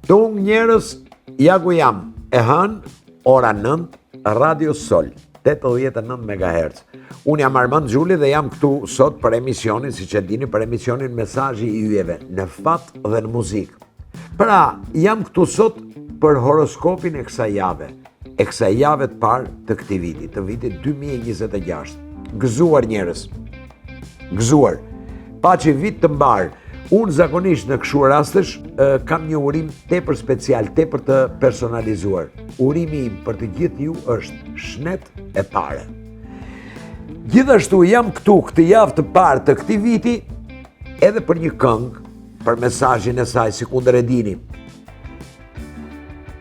Tung njerëz, ja ku jam, e hënë, ora 9, Radio Sol, 89 MHz. Unë jam Armand Xhuli dhe jam këtu sot për emisionin, siç e dini, për emisionin Mesazhi i Yjeve, në fat dhe në muzikë. Pra, jam këtu sot për horoskopin e kësaj jave, e kësaj jave të parë të këtij viti, të vitit 2026. Gëzuar njerëz. Gëzuar. Paçi vit të mbarë. Unë zakonisht në kështu rastesh kam një urim tepër special, tepër të personalizuar. Urimi im për të gjithë ju është shnet e pare. Gjithashtu jam këtu këtë javë të parë të këtij viti edhe për një këngë, për mesazhin e saj, sikundër e dini.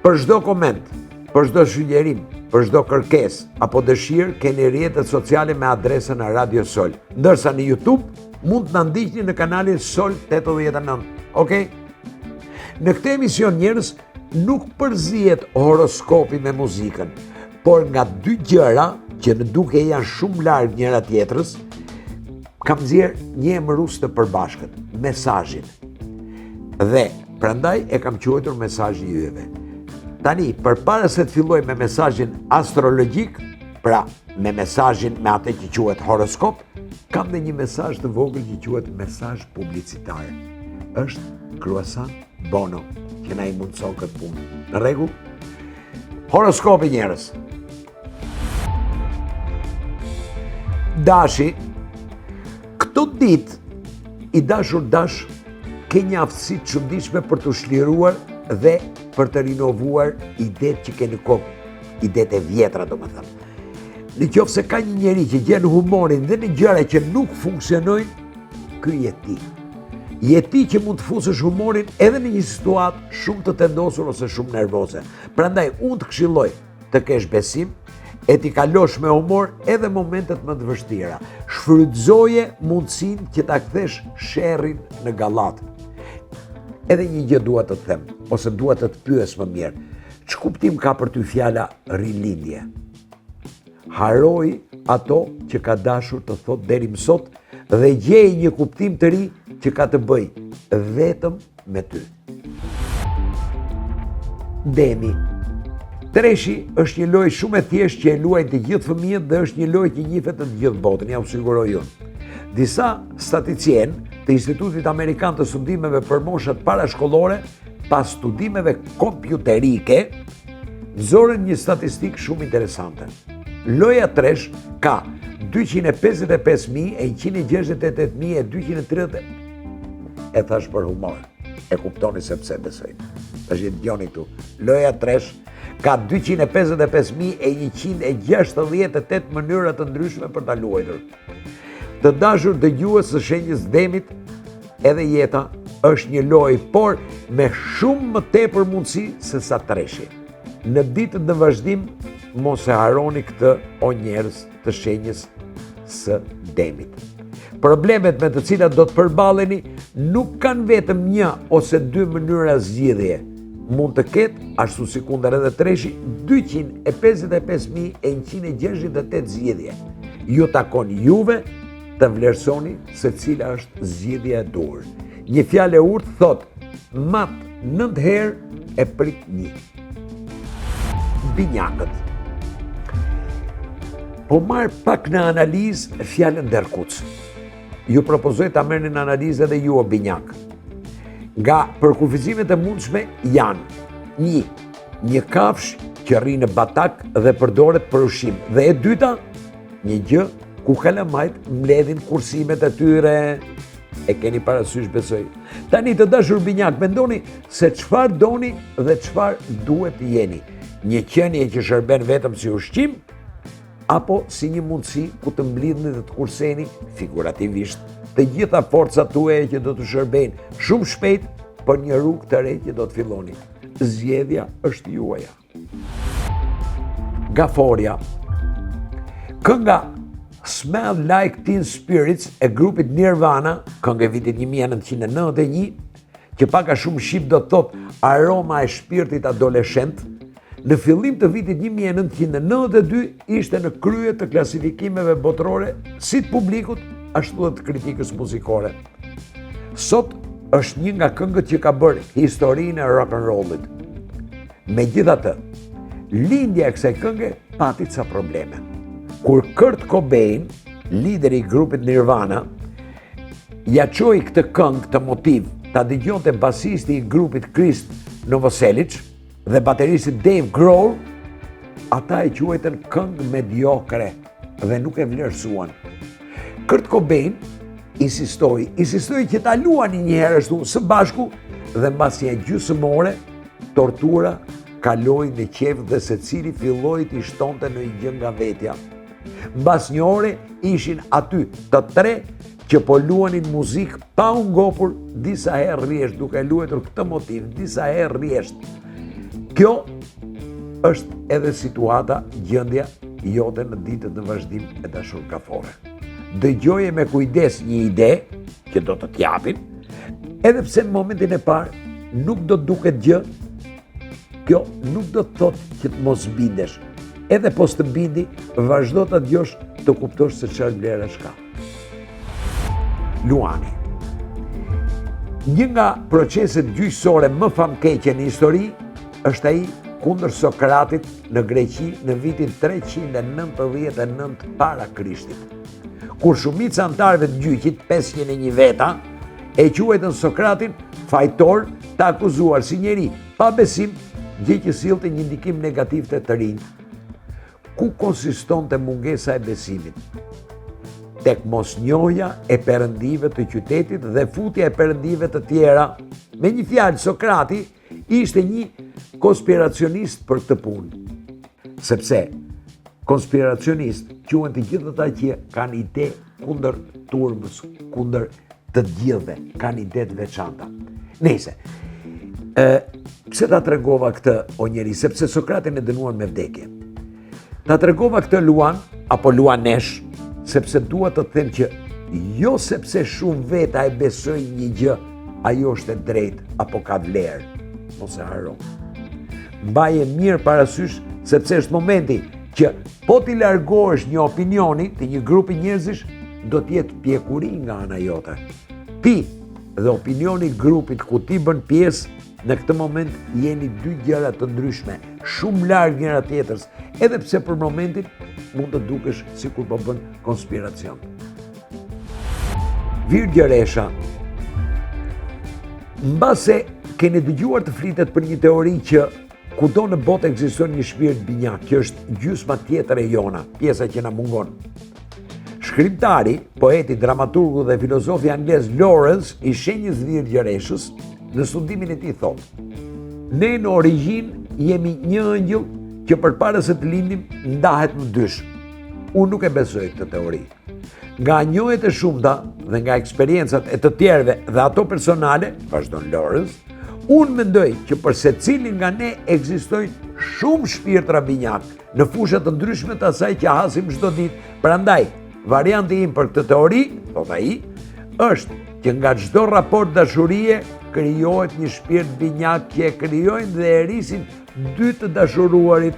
Për çdo koment, për çdo sugjerim, për çdo kërkesë apo dëshirë keni rrjetet sociale me adresën Radio Sol. Ndërsa në YouTube mund të na ndiqni në kanalin Sol 89. Okej? Në këtë emision njerëz nuk përzihet horoskopi me muzikën, por nga dy gjëra që në dukje janë shumë larg njëra tjetrës, kam nxjerrë një emërues të përbashkët, mesazhin. Dhe prandaj e kam quajtur mesazhi i yjeve. Tani, përpara se të filloj me mesazhin astrologjik, pra me mesazhin me atë që quhet horoskop, kam dhe një mesazh të vogël që quhet mesazh publicitar. Është Kruasan Bono që na i mundëson këtë punë. Në rregull? Horoskopi njerëz. Dashi, këto ditë i dashur Dash ke një aftësi të çuditshme për t'u çliruar dhe për të rinovuar idetë që ke në kokë, idetë e vjetra domethënë. Në qoftë se ka një njeri që gjen humorin dhe në gjëra që nuk funksionojnë, ky je ti. Je ti që mund të fusësh humorin edhe në një situatë shumë të tendosur ose shumë nervoze. Prandaj unë të këshilloj të kesh besim e t'i kalosh me humor edhe momentet më të vështira. Shfrytëzoje mundësinë që ta kthesh sherrin në gallatë. Edhe një gjë dua të të them, ose dua të të pyes më mirë. Ç'kuptim ka për ty fjala rilindje? Harroji ato që ka dashur të thotë deri më sot dhe gjej një kuptim të ri që ka të bëjë vetëm me ty. Demi. Treshi është një lojë shumë e thjeshtë që e luajnë të gjithë fëmijët dhe është një lojë që njihet në të gjithë botën, jua siguroj unë. Disa statisticienë të Institutit Amerikan të Studimeve për Moshat Parashkollore, pas studimeve kompjuterike, nxorën një statistikë shumë interesante. Loja tresh ka 255.168.230 e thashë për humor. E kuptoni se pse besoj. Tash i dëgjoni këtu. Loja tresh ka 255.168 mënyra të ndryshme për ta luajtur. Të dashur dëgjues të shenjës Demit, edhe jeta është një lojë, por me shumë më tepër mundësi se sa treshi. Në ditët në vazhdim, mos e harroni këtë o njerëz të shenjës së Demit. Problemet me të cilat do të përballeni nuk kanë vetëm një ose dy mënyra zgjidhje. Mund të ketë, ashtu sikundër edhe treshi, 255.168 zgjidhje. Ju takon juve të vlerësoni se cila është zgjidhja e duhur. Një fjalë e urtë thotë, mat 9 herë e prit një. Binjakët. Po marr pak në analizë fjalën derrkuc. Ju propozoj ta merrni në analizë edhe ju o binjakë. Nga përkufizimet e mundshme janë një, një kafshë që rri në batak dhe përdoret për ushqim. Dhe e dyta, një gjë ku kalamajt mbledhin kursimet e tyre. E keni parasysh besoj. Tani të dashur binjakë, mendoni se çfarë doni dhe çfarë duhet të jeni. Një qenie që shërben vetëm si ushqim apo si një mundësi ku të mblidhni dhe të kurseni figurativisht të gjitha forcat tuaja që do të shërbejnë shumë shpejt për një rrugë të re që do të filloni. Zgjedhja është juaja. Gaforja. Kënga Smell Like Teen Spirits e grupit Nirvana, këngë e vitit 1991, që pak a shumë shqip do të thotë aroma e shpirtit adoleshent, në fillim të vitit 1992 ishte në krye të klasifikimeve botërore si të publikut, ashtu dhe të kritikës muzikore. Sot, Është një nga këngët që ka bërë historinë e rock and rollit. Megjithatë, lindja e kësaj kënge pati ca probleme. Kur Kurt Cobain, lideri i grupit Nirvana, ia çoi këtë këngë, këtë motiv, ta dëgjonte basisti i grupit Krist Novoselic dhe bateristi Dave Grohl, ata e quajtën këngë mediokre dhe nuk e vlerësuan. Kurt Cobain insistoi, insistoi që ta luanin një herë ashtu së bashku dhe mbas një gjysmë ore tortura kaloi në qejf dhe secili filloi t'i shtonte ndonjë gjë nga vetja. Mbas një ore ishin aty të tre që po luanin muzikë pa u ngopur disa herë rresht duke luajtur këtë motiv disa herë rresht. Kjo është edhe situata, gjendja jote në ditët në vazhdim e dashur gafore. Dëgjoje me kujdes një ide që do të t'japin, edhe pse në momentin e parë nuk do të duket gjë, kjo nuk do të thotë që të mos bindesh. Edhe po s'të bindi, vazhdo ta dëgjosh të kuptosh se çfarë vlerash ka. Luani. Një nga proceset gjyqësore më famkeqe në histori është ai kundër Sokratit në Greqi në vitin 399 para Krishtit. Kur shumica e anëtarëve të gjyqit, 501 veta, e quajtën Sokratin fajtor të akuzuar si njeri pa besim, gjë që sillte një ndikim negativ te të rinjtë. Ku konsistonte mungesa e besimit? Tek mosnjohja e perëndive të qytetit dhe futja e perëndive të tjera. Me një fjalë, Sokrati ishte një konspiracionist për këtë punë. Sepse konspiracionist quhen të gjithë ata që kanë ide kundër turmës, kundër të gjithëve, kanë ide të veçanta. Nejse, ë pse ta tregova këtë o njeri, sepse Sokratin e dënuan me vdekje. Ta tregova këtë Luan apo Luanesh, sepse dua të të them që jo sepse shumë veta e besojnë një gjë, ajo është e drejtë apo ka vlerë. Mos e harro. Mbaje mirë parasysh sepse është momenti që po t'i largohesh një opinioni të një grupi njerëzish, do të jetë pjekuri nga ana jote. Ti dhe opinioni i grupit ku ti bën pjesë në këtë moment jeni dy gjëra të ndryshme, shumë larg njëra tjetrës, edhe pse për momentin mund të dukesh sikur po bën konspiracion. Virgjëresha, mbase keni dëgjuar të flitet për një teori që kudo në botë ekziston një shpirt binjak, që është gjysma tjetër e jona, pjesa që na mungon. Shkrimtari, poeti, dramaturgu dhe filozofi anglez Lawrence i shenjës virgjëreshës, në studimin e tij thotë: Ne në origjinë jemi një ëngjëll që përpara se të lindim ndahet në dysh. Unë nuk e besoj këtë teori. Nga njohjet e shumta dhe nga eksperiencat e të tjerëve dhe ato personale, vazhdon Lawrence, unë mendoj që për secilin nga ne ekzistojnë shumë shpirtra binjakë në fusha të ndryshme të asaj që hasim çdo ditë. Prandaj, varianti im për këtë teori, thotë ai, është që nga çdo raport dashurie krijohet një shpirt binjak që e krijojnë dhe e rrisin dy të dashuruarit.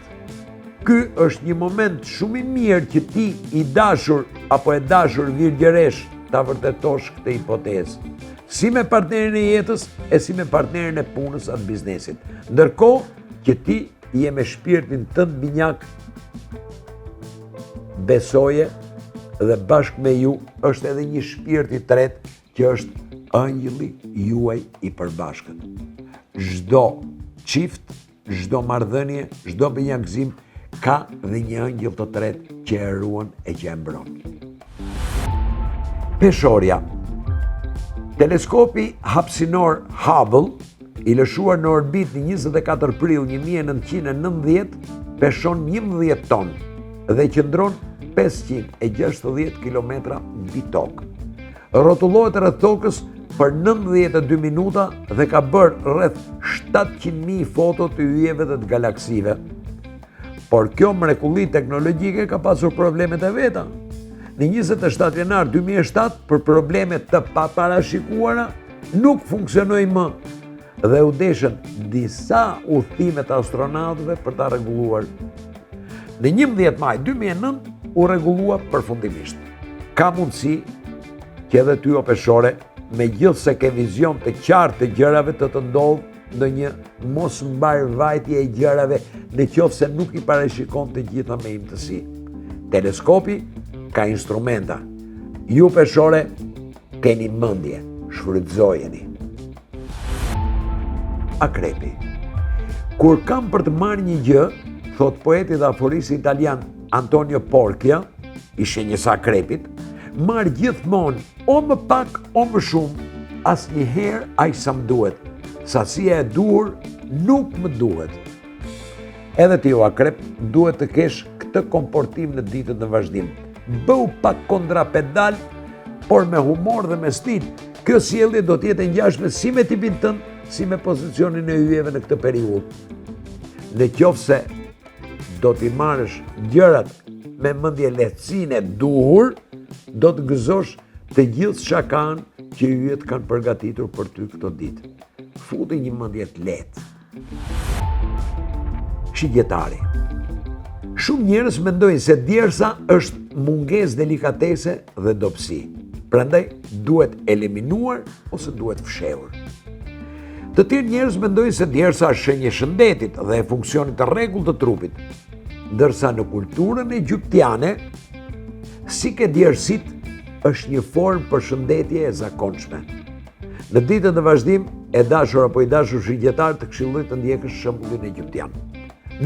Ky është një moment shumë i mirë që ti i dashur apo e dashur virgjëreshë ta vërtetosh këtë hipotezë. Si me partnerin e jetës e si me partnerin e punës a të biznesit. Ndërkohë që ti je me shpirtin tënd binjak, besoje dhe bashkë me ju është edhe një shpirt i tretë që është ëngjëlli juaj i përbashkët. Çdo çift, çdo marrëdhënie, çdo binjakëzim ka dhe një ëngjëll të tretë që e ruan e që e mbron. Peshorja. Teleskopi hapësinor Hubble, i lëshuar në orbitë në 24 prill 1990, peshon 11 ton dhe qëndron 560 km mbi tokë. Rrotullohet rreth tokës për 92 minuta dhe ka bërë rreth 700.000 foto të yjeve dhe të galaksive. Por kjo mrekulli teknologjike ka pasur problemet e veta. Në 27 janar 2007, për probleme të paparashikuara, nuk funksionoi më dhe u deshën disa udhëtime të astronautëve për ta rregulluar. Në 11 maj 2009 u rregullua përfundimisht. Ka mundësi që edhe ty o peshore megjithëse ke vizion të qartë të gjërave të të ndodhë ndonjë mosmbarëvajtje e gjërave në qoftë se nuk i parashikon të gjitha me imtësi. Teleskopi ka instrumenta. Ju peshore keni mendje, shfrytëzojeni. Akrepi. Kur kam për të marrë një gjë, thotë poeti dhe aforisti italian Antonio Porchia, i shenjës akrepit, marr gjithmonë o më pak o më shumë, asnjëherë aq sa më duhet. Sasia e duhur nuk më duhet. Edhe ti o akrep duhet të kesh këtë komportim në ditët në vazhdim. Bëhu pak kontrapedal, por me humor dhe me stil. Kjo sjellje do të jetë e ngjashme si me tipin tënd, si me pozicionin e yjeve në këtë periudhë. Në qoftë se do t'i marrësh gjërat me mendjelehtësinë e duhur, do të gëzosh të gjithë shakanë që yjet kanë përgatitur për ty këto ditë. Futi një mendje të lehtë. Shigjetari. Shumë njerëz mendojnë se djersa është mungesë delikatese dhe dobësi. Prandaj duhet eliminuar ose duhet fshehur. Të tjerë njerëz mendojnë se djersa është shenjë e shëndetit dhe e funksionit të rregullt të trupit. Ndërsa në kulturën egjiptiane, si ke djersit është një formë përshëndetje e zakonshme. Në ditët në vazhdim, e dashur apo i dashur shigjetar të këshilloj të ndjekësh shembullin egjiptian.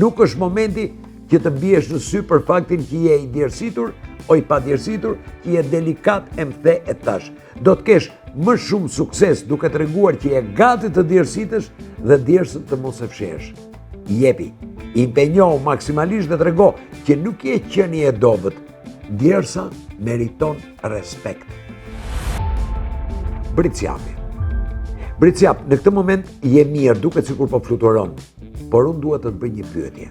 Nuk është momenti që të biesh në sy për faktin që je i djersitur o i padjersitur, që je delikat e më the e tash. Do të kesh më shumë sukses duke treguar që je gati të djersitesh dhe djersën të mos e fshehësh. Jepi, impenjohu maksimalisht dhe trego që nuk je qenie e dobët. Djersa meriton respekt. Bricjapi. Bricjap, në këtë moment je mirë, duket sikur po fluturon, por unë dua të të bëj një pyetje.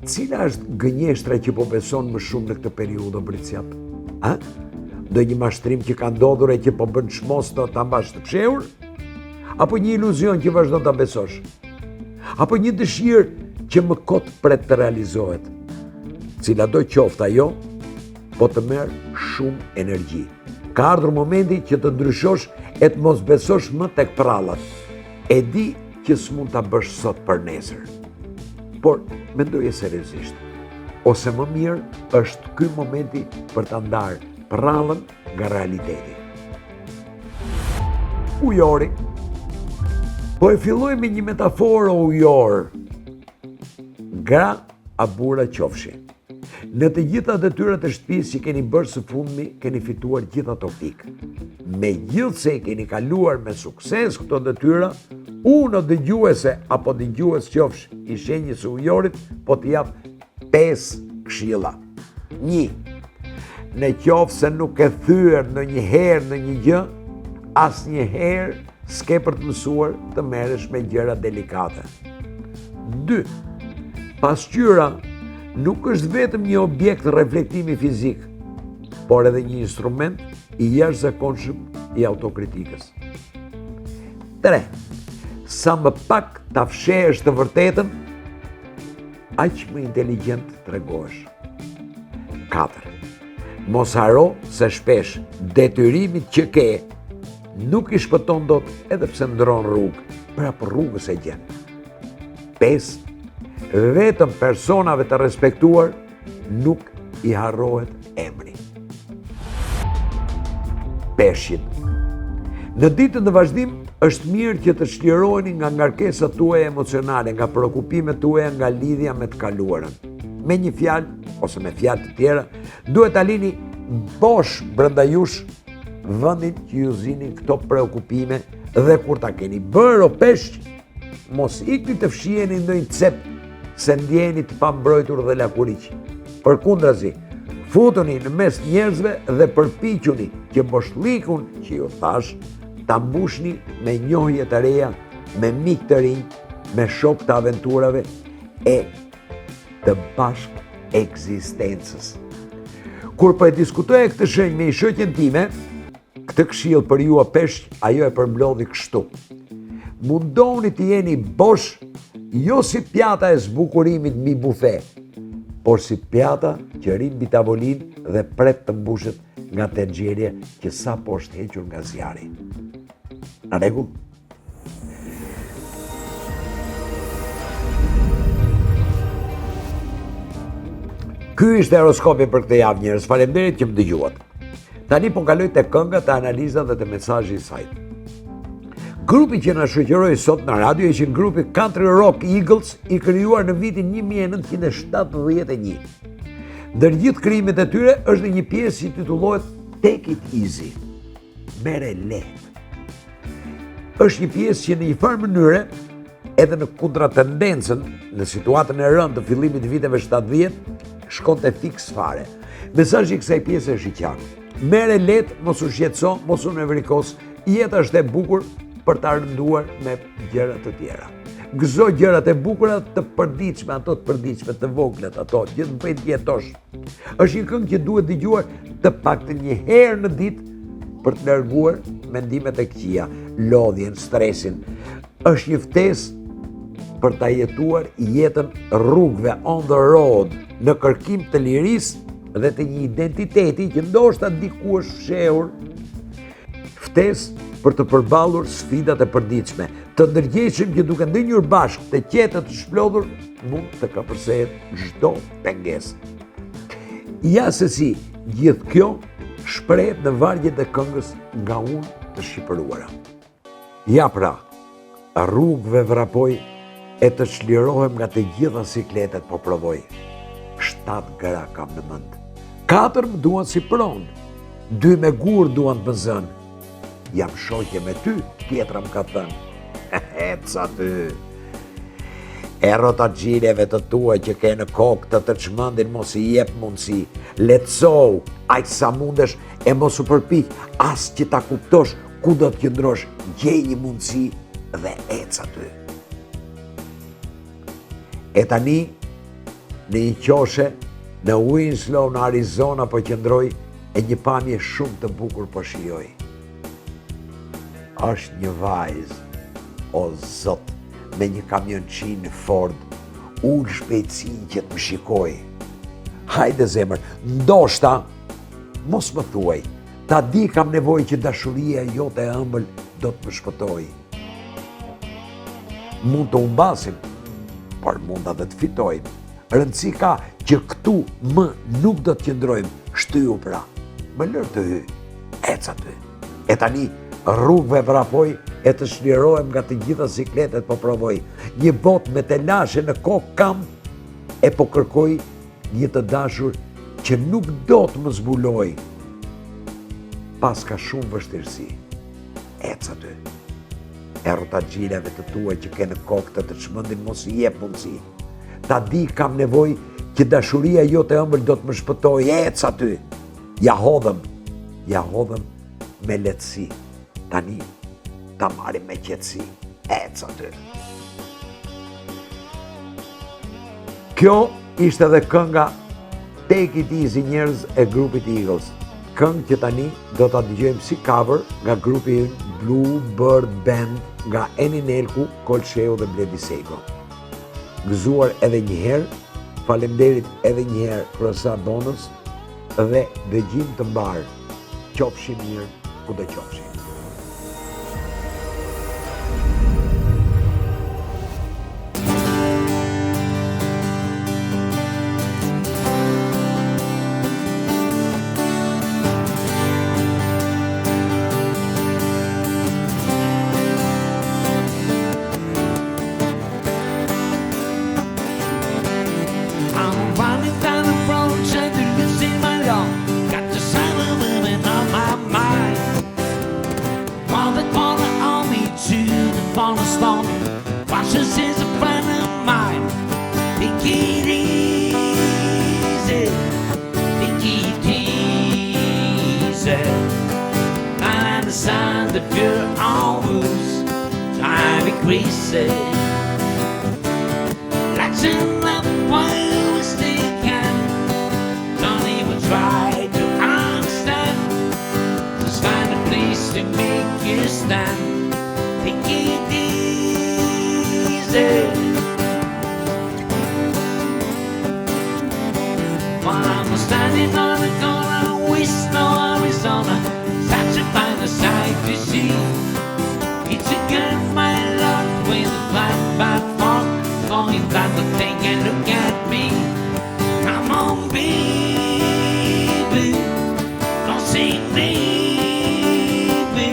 Cila është gënjeshtra që po beson më shumë në këtë periudhë, o Bricjap? A? Ndonjë mashtrim që ka ndodhur e që po bën çmos të ta mbash të fshehur? Apo një iluzion që vazhdon ta besosh? Apo një dëshirë që më kot pret të realizohet? Cilado qoftë ajo, po të merr shumë energji. Ka ardhur momenti që të ndryshosh e të mos besosh më tek prrallat. E di që s'mund ta bësh sot për nesër. Por mendoje seriozisht. Ose më mirë është ky momenti për ta ndarë prrallën nga realiteti. Ujori. Po e filloj me një metaforë o ujor. Gra a burra qofshi. Në të gjitha detyrat e shtëpisë që keni bërë së fundmi, keni fituar gjithë ato pikë. Megjithëse i keni kaluar me sukses këto detyra, unë o dëgjuese apo dëgjues qofsh i shenjës së ujorit, po të jap 5 këshilla. 1. Në qoftë se nuk ke thyer ndonjëherë ndonjë gjë, asnjëherë s'ke për të mësuar të merresh me gjëra delikate. 2. Pasqyra nuk është vetëm një objekt reflektimi fizik, por edhe një instrument i jashtëzakonshëm i autokritikës. 3. Sa më pak ta fshehësh të vërtetën, aq më inteligjent tregohesh. 4. Mos harro se shpesh detyrimit që ke nuk i shpëton dot edhe pse ndërron rrugë, prapë rrugës e gjen. 5. Vetëm personave të respektuar nuk i harrohet emri. Peshqit. Në ditët në vazhdim është mirë që të çliroheni nga ngarkesat tuaja emocionale, nga preokupimet tuaja, nga lidhja me të kaluarën. Me një fjalë ose me fjalë të tjera, duhet ta lini bosh brenda jush vendin që ju zinin këto preokupime dhe kur ta keni bërë o peshq, mos ikni të fshiheni në ndonjë cep se ndjeheni të pambrojtur dhe lakuriq. Përkundrazi, futuni në mes njerëzve dhe përpiquni që boshllëkun që ju thashë ta mbushni me njohje të reja, me miq të rinj, me shokë të aventurave e të bashkekzistencës. Kur po e diskutoja këtë shenjë me i shoqen time, këtë këshillë për ju o peshq, ajo e përmblodhi kështu. Mundohuni të jeni bosh, jo si pjata e zbukurimit mbi bufe, por si pjata që rri mbi tavolinë dhe pret të mbushet nga tenxherja që sapo është hequr nga zjarri. Në rregull? Ky ishte horoskopi për këtë javë njerëz. Faleminderit që më dëgjuat. Tani po kaloj te kënga, te analiza dhe te mesazhi i saj. Grupi që na shoqëroi sot në radio ishte grupi Country Rock Eagles i krijuar në vitin 1971. Ndër gjithë krijimet e tyre është një pjesë që titullohet Take It Easy. Merre lehtë. Është një pjesë që në një farë mënyre edhe në kontratendencën në situatën e rëndë të fillimit të viteve 70, shkonte fiks fare. Mesazhi i kësaj pjese është i qartë. Merre lehtë, mos u shqetëso, mos u nevrikos, jeta është e bukur për ta rënduar me gjëra të tjera. Gëzo gjërat e bukura të përditshme, ato të përditshme, të voglat, ato që të bëjnë të jetosh. Është një këngë që duhet dëgjuar të paktën një herë në ditë për të larguar mendimet e këqija, lodhjen, stresin. Është një ftesë për ta jetuar jetën rrugëve on the road në kërkim të lirisë dhe të një identiteti që ndoshta diku është fshehur. Ftesë për të përballur sfidat e përditshme, të ndërgjegjshëm që duke ndenjur bashkë, të qetë të shplodhur, mund të kapërcehet çdo pengesë. Ja se si gjithë kjo shprehet në vargjet e këngës nga unë të shqipëruara. Ja pra, rrugëve vrapoj e të çlirohem nga të gjitha sikletet po provoj. 7 gra kam në mend. 4 më duan si pronë, 2 me gur duan të më zënë. Jam shoqe me ty, tjetra më ka thënë. Ec aty. E rrotaxhileve të tua që ke në kokë të të çmendin mos i jep mundësi. Lehtësohu, aq sa mundesh e mos u përpiq as që ta kuptosh ku do të qëndrosh, gjej një mundësi dhe ec aty. E tani, në një qoshe, në Winslow, në Arizona, po qëndroj e një pamje shumë të bukur po shijoj. Është një vajzë, o zot, me një kamionçinë Ford, ul shpejtësinë që të më shikojë. Hajde zemër, ndoshta, mos më thuaj, ta di kam nevojë që dashuria jote e ëmbël do të më shpëtojë. Mund të humbasim, por mund edhe të fitojmë. Rëndësi ka që këtu më nuk do të qëndrojmë, shtyu pra, më lër të hyj. Ec aty. E tani, rrugëve vrapoj e të çlirohem nga të gjitha sikletet po provoj. Një botë me telashe në kokë kam e po kërkoj një të dashur që nuk do të më zbulojë. Paska shumë vështirësi. Ec aty. E rrotaxhilave të tua që ke në kokë të të çmendin mos i jep mundësi. Ta di kam nevojë që dashuria jote e ëmbël do të më shpëtojë. Ec aty. Ja hodhëm, ja hodhëm me lehtësi. Tani ta marrim me qetësi. Ec aty. Kjo ishte edhe kënga Take It Easy njerëz e grupit Eagles. Këngë që tani do ta dëgjojmë si cover nga grupi ynë Blue Bird Band nga Eni Nelku, Kol Shehu dhe Bledi Sejko. Gëzuar edhe një herë, faleminderit edhe një herë Krosa Bonus dhe dëgjim të mbarë. Qofshi mirë, kudo qofshi. Boy, that to take a look at me. Come on, baby, don't say maybe.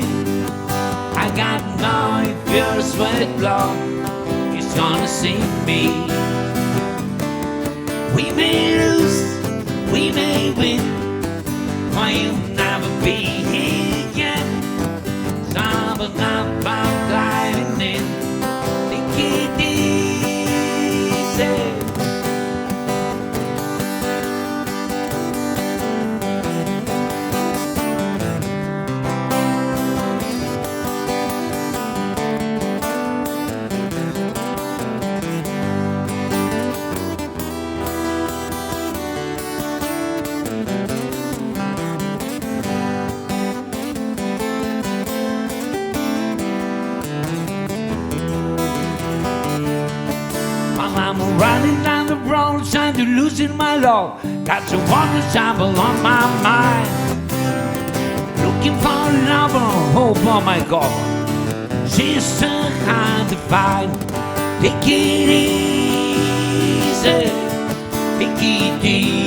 I got my pure sweat blood. It's gonna save me. We may lose, we may win, but you'll never be here again. Something about driving in. Take it easy. While I'm running down the road, trying to losing my love. Got some water sample on my mind. Looking for a lover, hope on my God. She's so hard to find. Take it easy, take it easy.